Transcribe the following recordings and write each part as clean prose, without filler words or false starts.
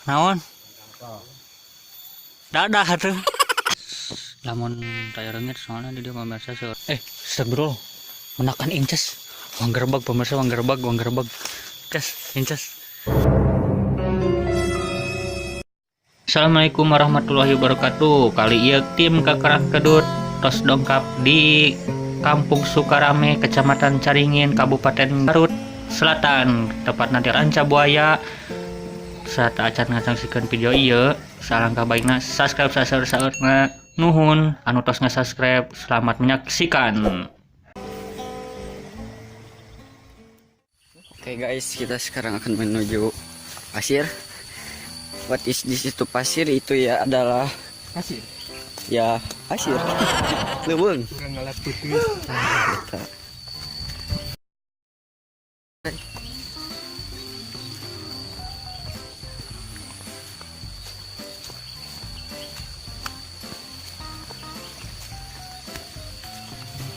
Naon? Dadah atuh. Lamun taya reungit soalnya di dieu pemirsa seueur. Astagfirullah. Menakan inces. Wang gerbag pemirsa, wang gerbag, wang gerbag. Ces, inces. Assalamualaikum warahmatullahi wabarakatuh. Kali ieu tim Kakarang Kedut tos dongkap di Kampung Sukarame, Kecamatan Caringin, Kabupaten Garut Selatan, tepatna di Ranca Buaya. Saat acan ngasaksikeun video ieu, salangkah baikna subscribe sasaur-saurna. Nuhun anu tos nge-subscribe, selamat menyaksikan. Oke guys, kita sekarang akan menuju pasir. What is this itu pasir itu ya adalah pasir. Ya pasir. Leuweung. Kurang ngalat putih. Eta.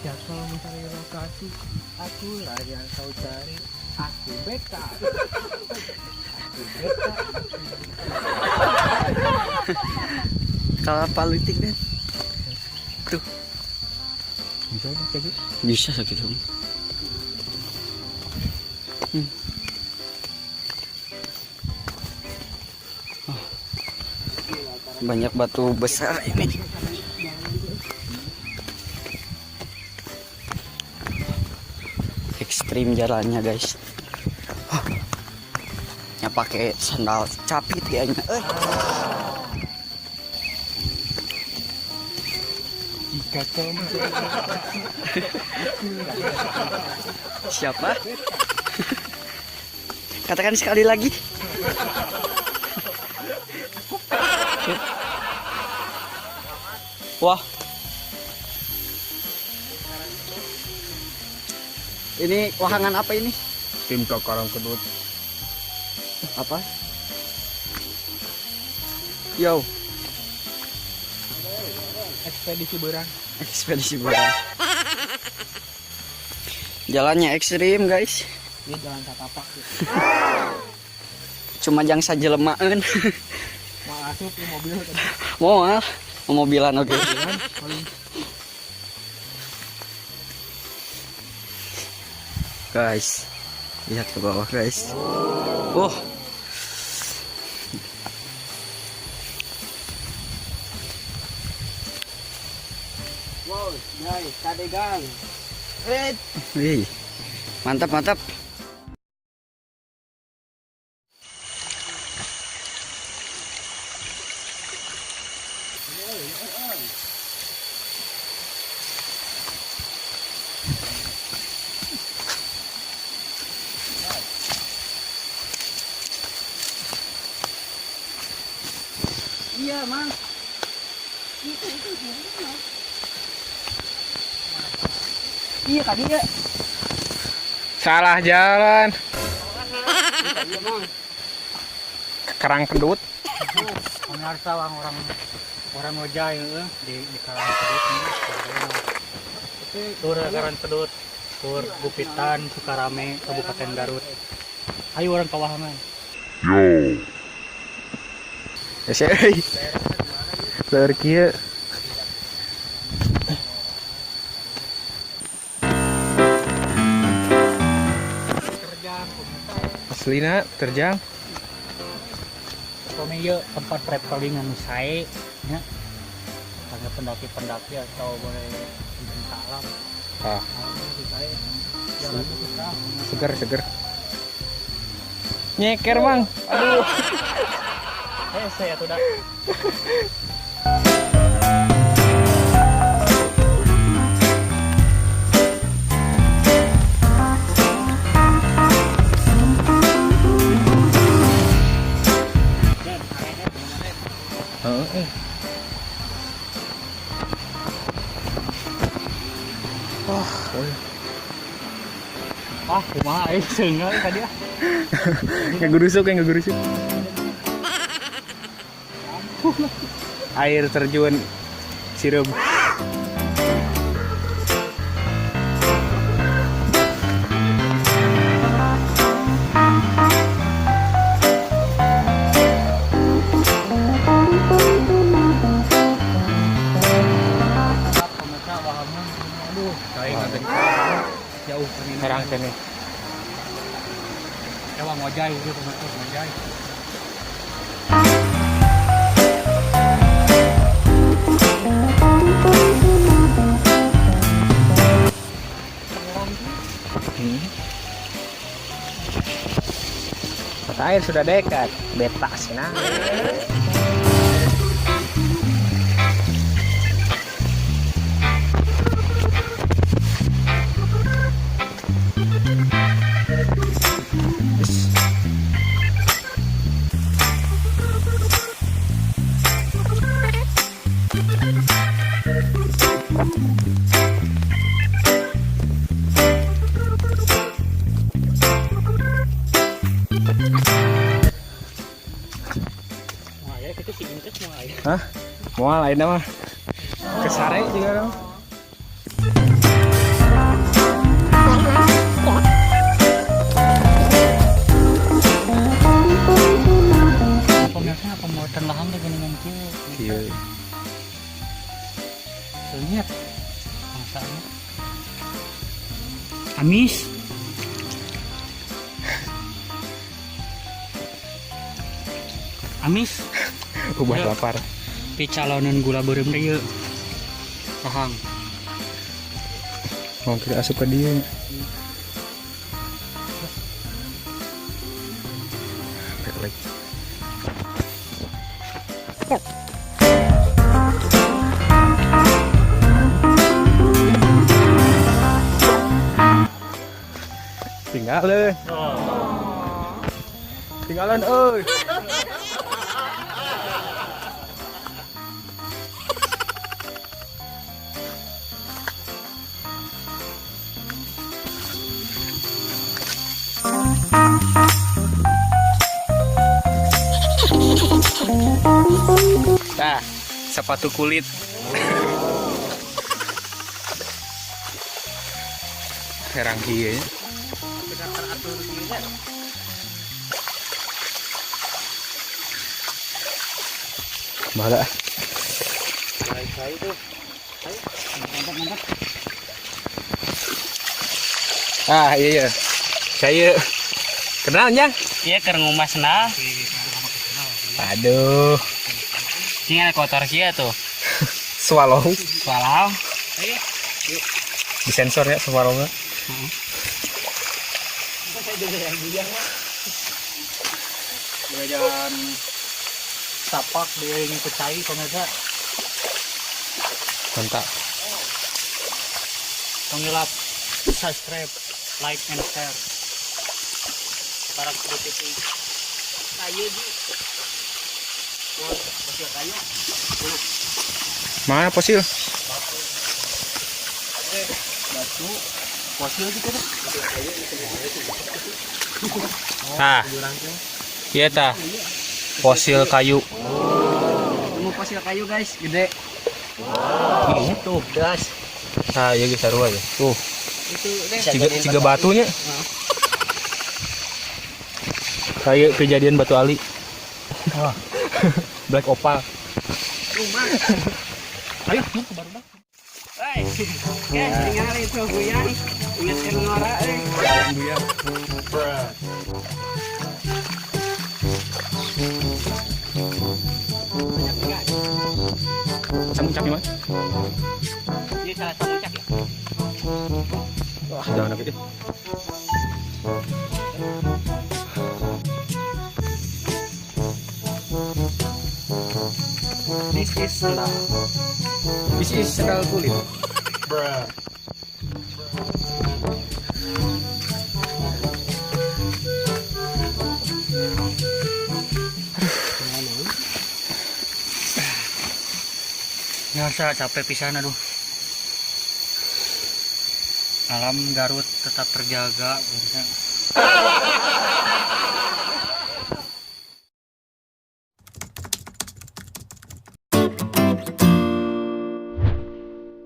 Ya kalau mencari lokasi, aku lah yang kau cari. Aku beta. Aku beta. Kalapa leutik kan. Tuh, Bisa nih kayak gitu. Bisa sakit dong. Oh. Banyak batu besar ini. Ekstrim jalannya guys. Oh. Ya pakai sandal capit kayaknya. Jika kau mencari lokasi, Siapa? Katakan sekali lagi. Wah. Ini wahangan apa ini? Tim Kakarang Kedut. Apa? Yo, Ekspedisi Berang. Ekspedisi Berang. Jalannya ekstrim, guys. Ini jalan satapak. Cuma jang sajelemaeun. Mau asup di mobil tadi. Moal, mau mobilan oke. Mobilan paling. Guys, lihat ke bawah, guys. Oh. Wow, guys, kadegang. Wih. Mantap, mantap. Iya, Mang. Iya tadi ya. Salah jalan. Iya, Mang. Kerang Kedut. Pemirsa orang orang orang ngojay heeh di Karang Kedut nih. Tur Karang Kedut, tur Gupitan, Sukarame, Kabupaten Garut. Ayo orang kawahangan. Ya euy. Seueur kieu. Aslina terjang. Pami ieu tempat traveling anu sae nya. Kangge pendaki-pendaki atau boleh pecinta alam. Ah. Sae. Jalan susah. Seger seger. Nyeker, Mang. Aduh. Saya tuh dah. Heeh. Wah, euy. Ah, kumaha euy seungah tadi ah. Ngegurusuk ya, ngegurusuk. Air terjun Sirup. Terang sini. Ewa ngojay gitu pemirsa, ngojay. Mata air sudah dekat. Beta sina. Wah, ya itu si Intes mau air. Hah? Moal lain mah. Kesare juga dong. Pemirsa pembuatan lahan teh geuningan kieu. Iya. Leungit. Masaknya. Amis. Amis. Ubah Ya. lapar. Picalonan gula beureum teh ieu. Lahang. Mau kita asup ke dia. Baik, baik. Tinggalin. Tinggalan euy. Nah, sepatu kulit. Herang kieu nya. Bala. Ah, iya iya. Saya kenalnya. Iya keur ngumas nah. Aduh, Sing ada kotor kieu tuh. Swallow. Walau. Disensor ya swallow. Jalan sapak diiringi pecai pemirsa. Mantap. Tong hilap subscribe, like and share. Sekarang TV. Kayu ji. Fosil kayu. Mana fosil? Batu fosil gitu deh. Nah. Iya tah. Fosil kayu. Nemu fosil kayu guys, gede. Tuh, das. Nah, iya geus sarua ya. Tuh, Itu deh. tiga batunya. Kayak kejadian Batu Ali. Black Opal. Ayo, nu ke barudak. Hei, guys, tinggal itu guyang. Ingatkan ngora euy. Samuncak nih, Mas. Ini salah samuncak ya? Wah, jangan apa itu. This is sendal. This is sendal kulit. Biasa capek pisan aduh. Alam Garut tetap terjaga pemirsa.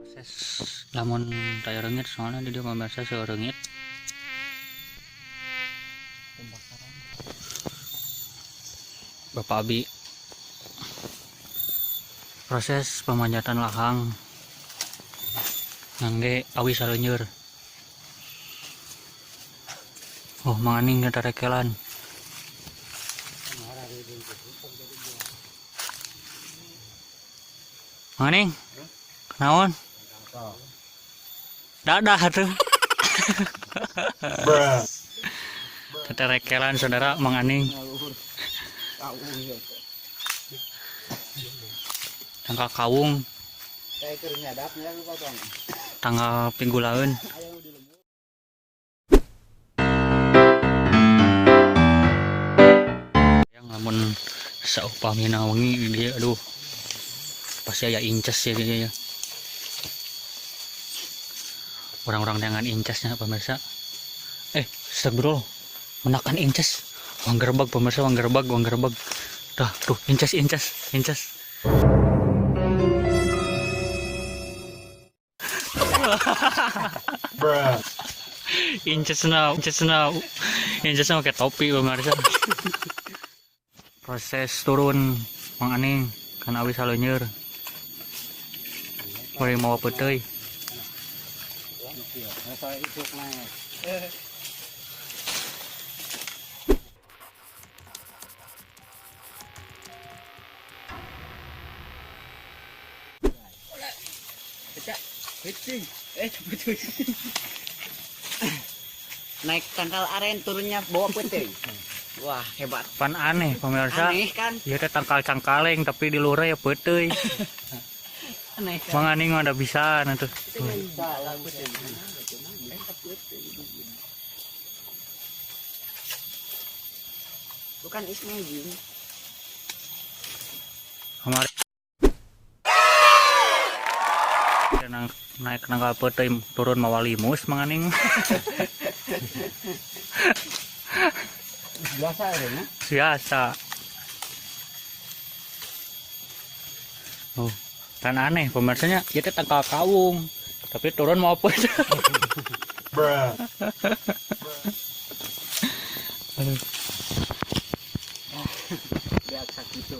Proses lamun taya reungit soalnya di dieu pemirsa seueur reungit. Bapak Abi proses pemanjatan lahang ngangge awi saleuneur. Oh, Mang Aning rekelan. Mang Aning, naon? Dadah tuh. Rekelan saudara Mang Aning. Tanggal kawung. Tanggal pinggulaeun. Yang lamun saupamina wengi dia aduh pasti aya inces ya dia ya. Orang-orang dengan incesnya pemirsa. Astagfirullah. Menakan inces. Wang gerbag pemirsa, wang gerbag, wang gerbag. Dah, tuh inces, inces, inces. Inces na, inces na, inces na pakai topi pemirsa. Proses turun Mang Aning kan awis saleuneur. Bari mawa peuteuy. Naik tangkal aren turunnya bawa peuteuy. Wah, hebat. Pan aneh pemirsa. Aneh kan? Ieu teh tangkal cangkaleng tapi di luhur ya peuteuy. Aneh kan? Mang Aning mah ada bisa atuh. Bukan ismejing. Kamari naik nangkal peuteuy turun mawa limus Mang Aning. Biasa ya. Biasa. Oh, kan aneh pemirsanya, ieu teh tangkal kawung tapi turun mau apa? Aduh. Biasa gitu.